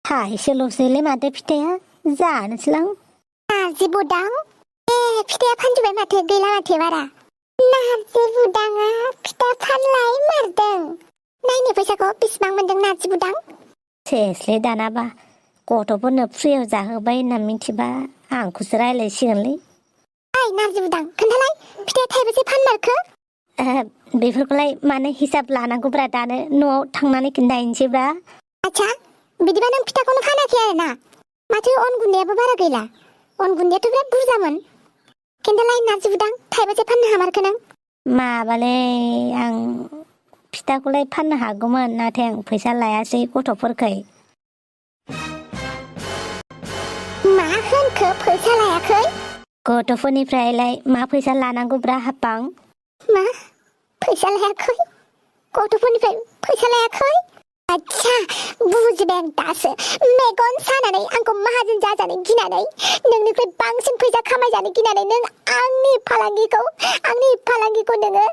थाइसेल'सोलै माथो फिथाइया जानोसैलां। नारजि बुदां फिथाइया फानजोब्बाय माथो गैला माथो बारा। नारजि बुदाङा फिथा फानलाय मारदों। नायनो फैसाखौ बेसेबां मोनदों नारजि बुदां? सेसलै दानाबा गथ'फोरनो फ्रियाव जाहोबाय होनना मिथिबा आंखौसो रायलायसिगोनलै। ओइ नारजि बुदां खोन्थालाय फिथाइया थाइबेसे फानमारखो? बेफोरखौलाय मानो हिसाब लानांगौब्रा दानो न'आव थांनानै खिन्थाहैनोसैब्रा। आच्छा बिदिबा नों फिथाखौनो फानाखै आरोना? माथो अन गुन्दैयाबो बारा गैला। अन गुन्दैयाथ' बिराद बुरजामोन। खिन्थालाय नारजि बुदां थाइबेसे फाननो हामारखो नों? माबालै आं फिथाखौलाय फाननो हागौमोन नाथाय आं फैसा लायासै गथ'फोरखै। मा होनखो फैसा लायाखै? गथ'फोरनिफ्रायलाय मा फैसा लानांगौब्रा हापां? मा फैसा लायाखै? गथ'फोरनिफ्राय फैसा लायाखै? आच्छा बुजिबाय आं दासो। मेगन सानानै आंखौ माहाजोन जाजानो गिनानै नोंनिफ्राय बांसिन फैसा खामायजानो गिनानै नों आंनि फालांगिखौ नोङो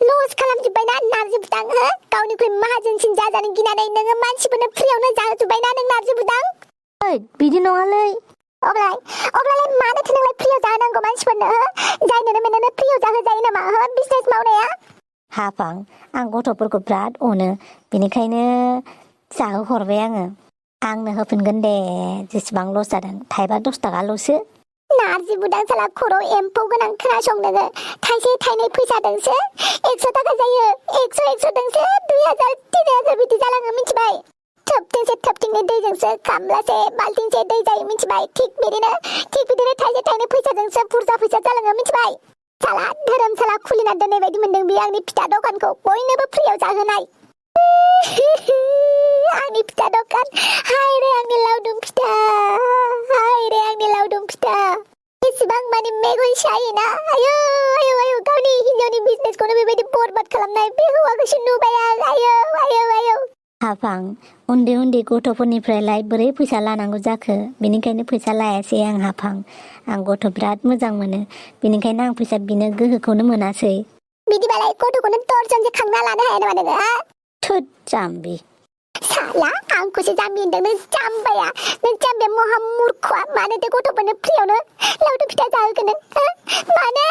लस खालामजोब्बायना नारजि बुदां हो? गावनिख्रुइ माहाजोनसिन जाजानो गिनानै नोङो मानसिफोरनो फ्रियावनो जाहोजोब्बायना नों नारजि बुदां? ओइ बिदि नङालै। अब्लालाय मानोथो नोंलाय फ्रियाव जाहोनांगौ मानसिफोरनो हो? जायनोनो मेनोनो फ्रियाव जाहोजायो नामा हो बिजनेस मावनाया? हापां आं गथ'फोरखौ बिराद अनो बेनिखायनो जाहोहरबाय आङो। आंनो होफिनगोन दे जेसेबां लस जादों थाइबा 10 थाखाल'सो। नारजि बुदां साला खर' एम्फौ गोनां खोनासं नोङो। थाइसे थाइनै फैसादोंसो 100 थाखा जायो। 100 दोंसो 2000 3000 बिदि जालाङो मिथिबाय? थोबथिंसे दैजोंसो गामलासे बाल्थिंसे दै जायो मिथिबाय? थिग बिदिनो थाइसे थाइनै फैसाजोंसो बुरजा फैसा जालाङो मिथिबाय? साला धोरोमसाला खुलिना दोननाय बायदि मोनदों बियो आंनि फिथा दखानखौ बयनोबो फ्रियाव जाहोनाय। आंनि फिथा दखान हाय रे आंनि लावदुम फिथा एसेबां माने मेगन सायोना आयौ गावनि हिन्जावनि बिजनेसखौनो बेबायदि बरबाद खालामनाय बे हौवाखौसो नुबाय आं आयौ। हापां उन्दै गथ'फोरनिफ्रायलाय बोरै फैसा लानांगौ जाखो? बेनिखायनो फैसा लायासै आं हापां। आं गथ' बिराद मोजां मोनो बेनिखायनो आं फैसा बिनो गोहोखौनो मोनासै। बिदिबालाय गथ'खौनो दर्जनसे खांना लानो हाया नामा नोङो हा? थोद जाम्बि। साला आंखौसो जाम्बि होनदों नों जाम्बाया महा मुर्खआ मानोथो गथ'फोरनो फ्रियावनो लावदुम फिथा जाहोगोन नों हो? मानो?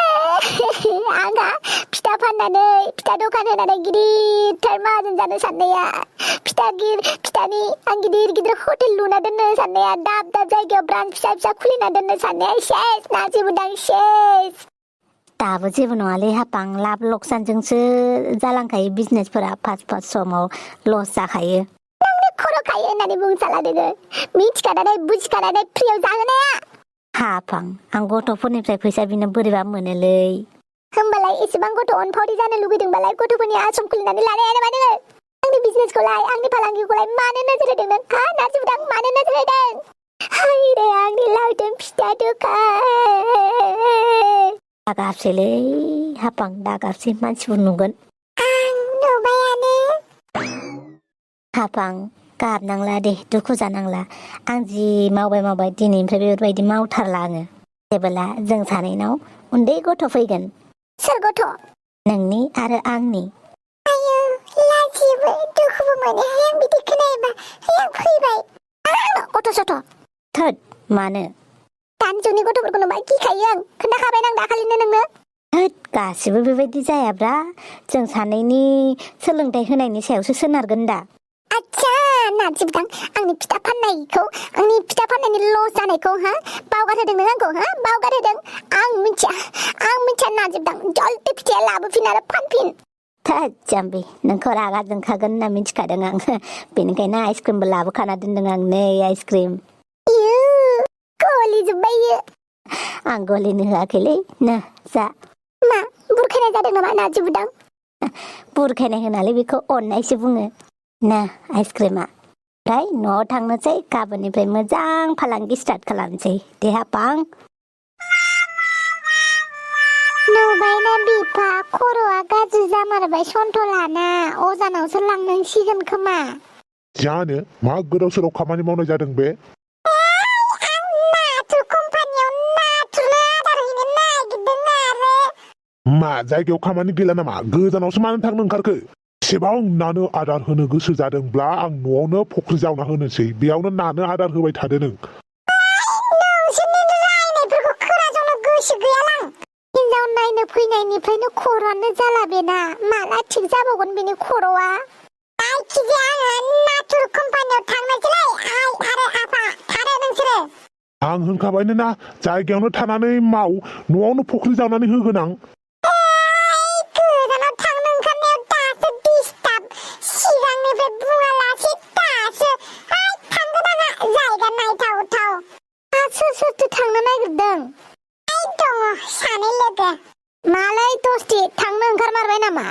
आंहा फिथा फाननानै फिथा दखान होनानै गिदिरथार माहाजोन जानो साननाया फिथानि आं गिदिर हटेल लुना दोननो साननाया दाब जायगायाव ब्रान्च फिसा खुलिना दोननो साननाया सेस नारजि बुदां सेस। दाबो जेबो नङालै हापां लाब लकसानजोंसो जालांखायो बिजनेसफोरा फार्स्ट समाव लस जाखायो। नोंनो खर' खायो होननानै बुंसाला नोङो मिथिखानानै बुजिखानानै फ्रियाव जाहोनाया। हापां आं गथ'फोरनिफ्राय फैसा बिनो बोरैबा मोनोलै। होमबालाय एसेबां गथ' अनफावरि जानो लुगैदोंबालाय गथ'फोरनि आश्रम खुलिनानै लानो हाया नामा नोङो? आंनि बिजनेसखौलाय आंनि फालांगिखौलाय मानो नोजोर होदों नों हा नारजि बुदां मानो नोजोर होदों? हाय रे आंनि लावदुम फिथा दखान। दागाबसैलै हापां दागाबसै मानसिफोर नुगोन। आं नुबायानो। हापां गाबनांला दे दुखु जानांला। आं जि मावबाय दिनैनिफ्राय बेफोरबायदि मावथारला आङो। जेबोला जों सानैनाव उन्दै गथ' फैगोन। सोर गथ'? नोंनि आरो आंनि। आयौ लाजियोबो दुखुबो मोनोहाय आं बिदि खोनायोबा। आं फैबाय गथ' सथ'। थोद मानो? दानि जुगनि गथ'फोरखौ नुबा गिखायो आं खोन्थाखाबाय आं दाखालिनो नोंनो। थोद गासिबो बेबायदि जायाब्रा जों सानैनि सोलोंथाइ होनायनि सायावसो सोनारगोन दा। आच्छा नारजि बुदां आंनि फिथा फाननायनि लस जानायखौ हा बावगारहोदों नों आंखौ हा बावगारहोदों? आं मिथिया नारजि बुदां जल्दी फिथाया लाबोफिन आरो फानफिन। थोद जाम्बि नोंखौ रागा जोंखागोन होनना मिथिखादों आं बेनिखायनो आइसक्रिमबो लाबोखाना दोनदों आं नै आइसक्रिम। इयो गलिजोब्बाय इयो। आं गलिनो होआखैलै नो जा। मा बुरखायनाय जादों नामा नारजि बुदां? बुरखायनाय होनालै बेखौ अननायसो बुङो। नो आइसक्रिमा। ओमफ्राय न'आव थांनोसै गाबोननिफ्राय मोजां फालांगि स्टार्ट खालामसै दे हापां। नुबायना बिफा खर'आ गाज्रि जामारबाय सन्थलाना अजानावसो लांनांसिगोन खोमा। जानो मा गोदाव सोराव खामानि मावनाय जादों बे? मा जायगायाव खामानि गैला नामा? गोजानावसो मानो थांनो ओंखारखो? एसेबां नानो आदार होनो गोसो जादोंब्ला आं न'आवनो फुख्रि जावना होनोसै बेयावनो नानो आदार होबाय थादो नों नोंसोरनि रायनायफोरखौ खोनासंनो गोसो गैयालां हिनजाव नायनो फैनायनिफ्रायनो खर'आनो जाला बेना माला थिग जाबावगोन बेनि खर'आ जायखिजाया आङो नाथुर कम्पानियाव थांनोसैलै आइ आरो आफा थादो नोंसोरो आं होनखाबायनो ना जायगायावनो थानानै माव न'आवनो फुख्रि जावनानै होगोन आं गोजानाव थांनो ओंखारनायाव दासो डिस्टार्ब सिगांनिफ्राय बुङालासे दासो थांगोन आंहा जायगा नायथावथाव सोर सोरथो थांनो नागिरदों दङ सानै लोगो मालाय दस्ति थांनो ओंखारमारबाय नामा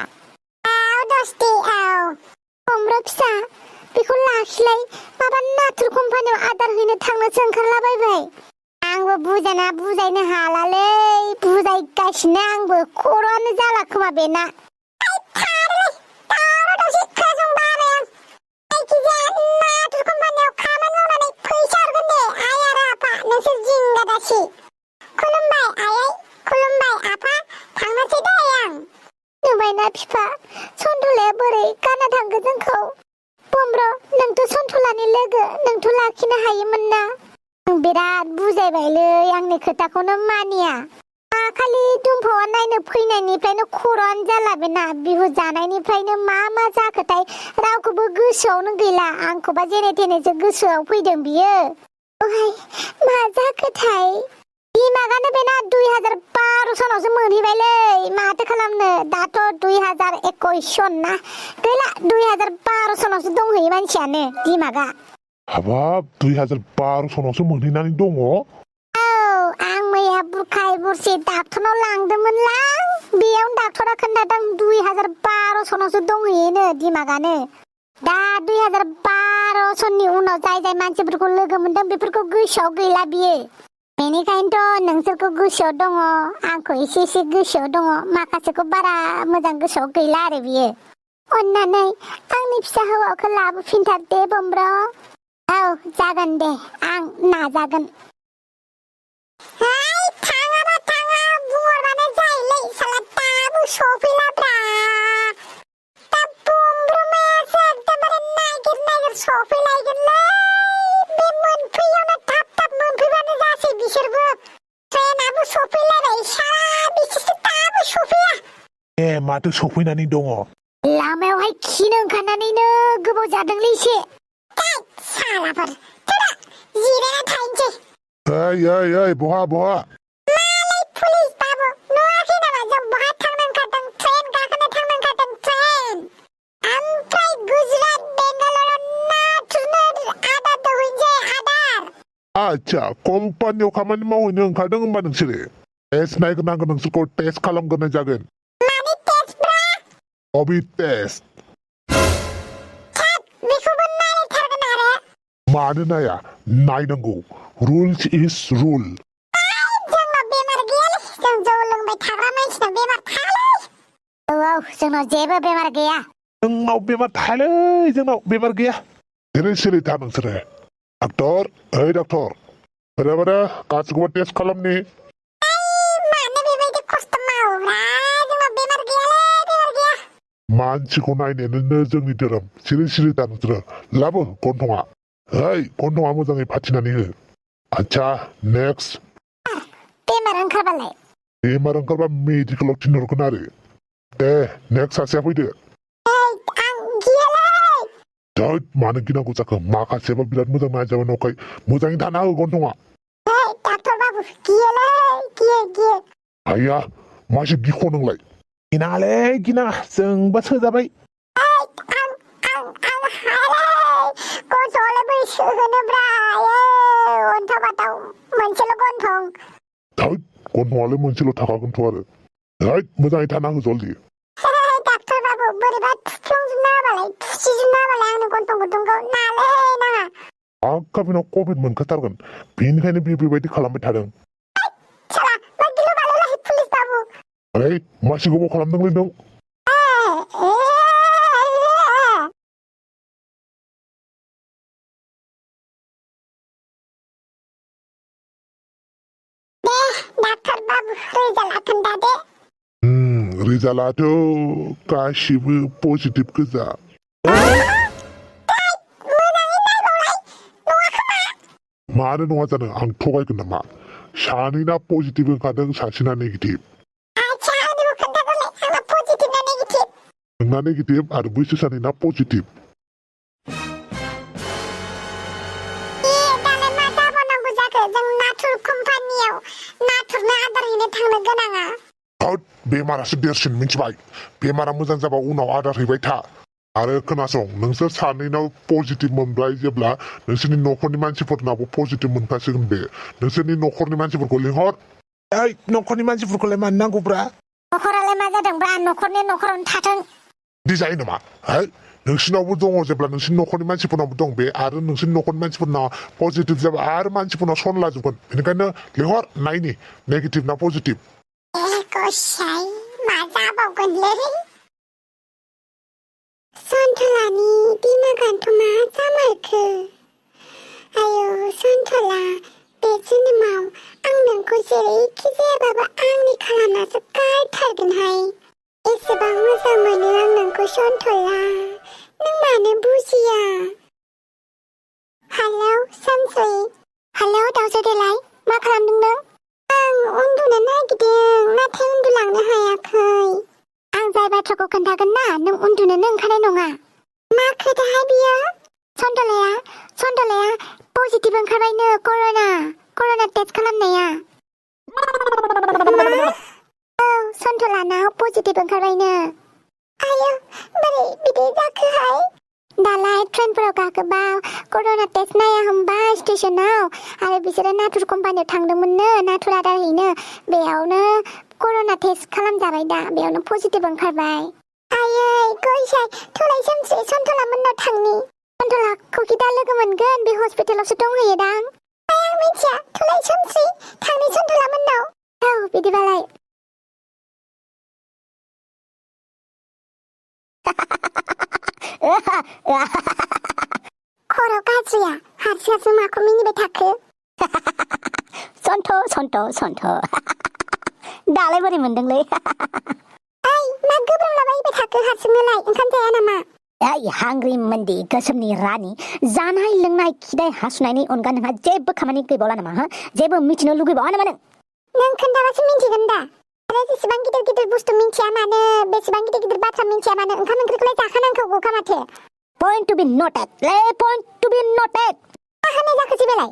दस्ति हमरो फिसा बेखौ लाखिलाय माबा नाथुर कम्पानियाव आदार हैनो थांनोसो ओंखारलाबायबाय आंबो बुजायना बुजायनो हालालै बुजायगासिनो आंबो खर'आनो जाला खोमा बेना नाथुर कम्पानियाव खामानि मावनानै फैसा हरगोन दे आइ आरो आफा नोंसोर जिंगा दासि खुलुमबाय आयै खुलुमबाय आफा थांनोसै दे आं नुबायना बिफा सन्थलाया बोरै गानना थांगो जोंखौ बम्ब्र नोंथ' सन्थलानि लोगो नोंथ' लाखिनो हायोमोन ना आं बिराद बुजायबायलै आंनि खोथाखौनो मानिया खालि दुमफावआ नायनो फैनायनिफ्रायनो खर'आनो जाला बेना बिहु जानायनिफ्रायनो मा मा जाखोथाय रावखौबो गोसोआवनो गैला आंखौबा जेने थेनेसो गोसोआव फैदों बियो ओहाय मा जाखोथाय दिमागानो बेना 2012 सनावसो मोनहैबायलै माथो खालामनो दाथ' 2021 सन ना गैला 2012 सनावसो दंहैयो मानसियानो दिमागा हाबाब 2012 सनावसो मोनहैनानै दङ आं मैया बुरखाय बुरसि डाक्टरनाव लांदोंमोनलां बेयावनो डाक्टरा खोन्थादों 2012 सनावसो दंहैयोनो दिमागानो दा 2012 सननि उनाव जाय जाय मानसिफोरखौ लोगो मोनदों बेफोरखौ गोसोआव गैला बियो बेनिखायनोथ' नोंसोरखौ गोसोआव दङ आंखौ एसे एसे गोसोआव दङ माखासेखौ बारा मोजां गोसोआव गैला आरो बियो अन्नानै आंनि फिसा हौवाखौ लाबोफिनथार दे बम्ब्र औ जागोन दे आं नाजागोन थाङाबा थाङा बुंहरबानो जायोलै साला दाबो सफैलाब्रा दा बम्ब्रमायासो एकदमबारे नागिर सफैलायगोनलै बे मोनफैयावनो थाब थाब मोनफैबानो जासै बिसोरबो ट्रेनाबो सफैलायबाय साला बिसोरसो दाबो सफैया माथो सफैनानै दङ लामायावहाय खिनो ओंखारनानैनो गोबाव जादोंलै एसे सालाफोर थोदा जिरायना थाहैनोसै ओइ बहा मालाय पुलिस बाबु नुवाखै नामा जों बहा थांनो ओंखारदों ट्रेन गाखोनो थांनो ओंखारदों ट्रेन ओमफ्राय गुजरात बेंगालराव नाथुरनो आदार दौहैनोसै आदार आच्छा कम्पानियाव खामानि मावहैनो ओंखारदों होनबा नोंसोरो टेस्ट नायग्रोनांगोन नोंसोरखौ टेस्ट खालामग्रोनाय जागोन मानि टेस्ट ब्रा अबि टेस्ट बेखौबो नायथारगोन आरो मानो नाया नायनांगौ रुल्स इज रुल जोंनाव बेमार गैयालै जों जौ लोंबाय थाग्रा मानसिनाव बेमार थायालै औ जोंनाव जेबो बेमार गैया जोंनाव बेमार गैया सिरि था नोंसोरो डाक्टर गासिखौबो टेस्ट खालामनि मानो बेबायदि खस्थ' मावोब्रा जोंनाव बेमार गैया मानसिखौ नायनायानो जोंनि धोरोम सिरि था नोंसोरो लाबो गन्थङा गन्थङा मोजाङै फाथिनानै हो आच्छा नेक्स्ट बेमार ओंखारबा मेडिकेलाव थिनहरगोन आरो दे नेक्स्ट सासेया फैदो आं गियालै मानो गिनांगौ जाखो माखासेबा बिराद मोजां नायजाबाय नंखाय मोजाङै थाना हो गन्थङा डाक्टर बाबु गियो आया मासे गिख' नोंलाय गिनाङा जोंबा सोजाबाय गन्थङालाय बोरै सोहोनोब्रा अन्थाव बाथाव मोनसेल' गन्थं गन्थङालाय मोनसेल' थाखागोनथ' आरो मोजाङै थाना हो जल्दि डाक्टर बाबु बोरैबा थुफ्लंजोबना होबालाय थुसिजोबना होबालाय आंनि गन्थं गुदुंखौ नाङा आंखा बेनाव कभिड मोनखाथारगोन बेनिखायनो बे बेबायदि खालामबाय थादों साला मा गिलु बालुलाय पुलिस बाबु मासि गोबाव खालामदोंलै नों डाक्टर बाबु रिजाल्टआ खोन्थादो रिजाल्टआथ' गासिबो पजिटिभ गोजा मानो नङा जानो आं थगायगोन नामा सानैना पजिटिभ ओंखारदों सासेना नेगेटिभ नोंना नेगेटिभ आरो बैसोर सानैना पजिटिभ बेमारासो देरसिन मिथिबाय बेमारा मोजां जाबा उनाव आदार हैबाय था आरो खोनासं नोंसोर सानैनाव पजिटिभ मोनबाय जेब्ला नोंसोरनि न'खरनि मानसिफोरनाबो पजिटिभ मोनखासिगोन बे नोंसोरनि न'खरनि मानसिफोरखौ लिंहर न'खरनि मानसिफोरखौलाय मानो नांगौब्रा न'खरालाय मा जादोंब्रा न'खरावनो थाथों बिदि जायो नामा नोंसिनावबो दङ जेब्ला नोंसोरनि न'खरनि मानसिफोरनावबो दं बे आरो नोंसोरनि न'खरनि मानसिफोरनाव पजिटिभ जाबा आरो मानसिफोरनाव सन लाजोबगोन बेनिखायनो लिंहर नायनि नेगेटिभ ना पजिटिभ गसाय मा जाबावगोनलै सन्थलानि बिमा गानथ' मा जामारखो आयौ सन्थला बे जोनोमाव आं नोंखौ जेरैखि जायाबाबो आंनि खालामनासो गारथारगोनहाय एसेबां मोजां मोनो आं नोंखौ सन्थला नों मानो बुजिया हेलौ सानस्रि हेलौ दावजो देलाय मा खालामदों नों आं उन्दुनो नागिरदों नाथाय उन्दुलांनो हायाखै आं जाय बाथ्राखौ खोन्थागोन ना नों उन्दुनोनो ओंखारनाय नङा मा खोथाहाय बियो सन्थलाया पजिटिभ ओंखारबायनो कर'ना टेस्ट खालामनाया औ सन्थलानाव पजिटिभ ओंखारबायनो आयो बोरै बिदि जाखोहाय दालाय ट्रेनफोराव गाखोबा कर'ना टेस्ट नाया होमबा स्टेशनाव आरो बिसोरो नाथुर कम्पानियाव थांदोंमोननो नाथुर आदार हैनो बेयावनो कर'ना टेस्ट खालामजाबाय दा बेयावनो पजिटिभ ओंखारबाय आयै गयसाय थलाय सोमस्रि सन्थला मोननाव थांनि सन्थलाखौ दा लोगो मोनगोन बे हस्पिटालावसो दंहैयोदां आं मिथिया थलाय सोमस्रि थांनि सन्थला मोननाव औ बिदिबालाय खर' गाज्रिया हारसिंसो माखौ मिनिबाय थाखो सन्थ' दालाय बोरै मोनदोंलै मा गोब्राबलाबायबाय थाखो हारसिंनोलाय ओंखाम जाया नामा हांग्रि मोनदि गोसोमनि रानि जानाय लोंनाय खिनाय हासुनायनि अनगा नोंहा जेबो खामानि गैबावला नामा जेबो मिथिनो लुगैबावा नामा नों खोन्थाबासो मिन्थिगोन दा आरो जेसेबां गिदिर बुस्थु मिन्थिया मानो बेसेबां गिदिर बाथ्रा मिन्थिया मानो ओंखाम ओंख्रिखौलाय जाखानांगौखा माथो पॉइंट टू बी नोटेड मा होनाय जाखो बेलाय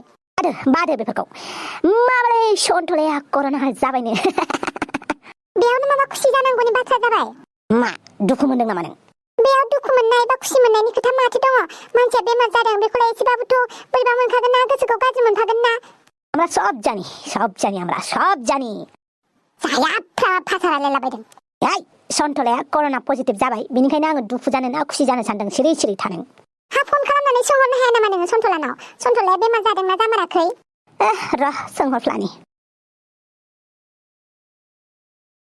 बादो बेफोरखौ माबालै सन्थलाया कर'ना जाबायनो बेयावनो माबा खुसि जानांगौनि बाथ्रा जाबाय मा दुखु मोनदों नामा नों बेयाव दुखु मोननाय बा खुसि मोननायनि खोथा माथो दङ मानसिया बेमार जादों बेखौलाय एसेबाबोथ' बोरैबा मोनखागोन ना गोसोखौ गाज्रि मोनखागोन ना আমরা সব জানি जाया फासारालाय लाबायदों सन्थलाया कर'ना पजिटिभ जाबाय बेनिखायनो आङो दुखु जानो ना खुसि जानो सानदों सिरि थानो फन खालामनानै सोंहरनो हाया नामा नोङो सन्थलानाव सन्थलाया बेमार जादोंना जामाराखै र' सोंहरफ्लानि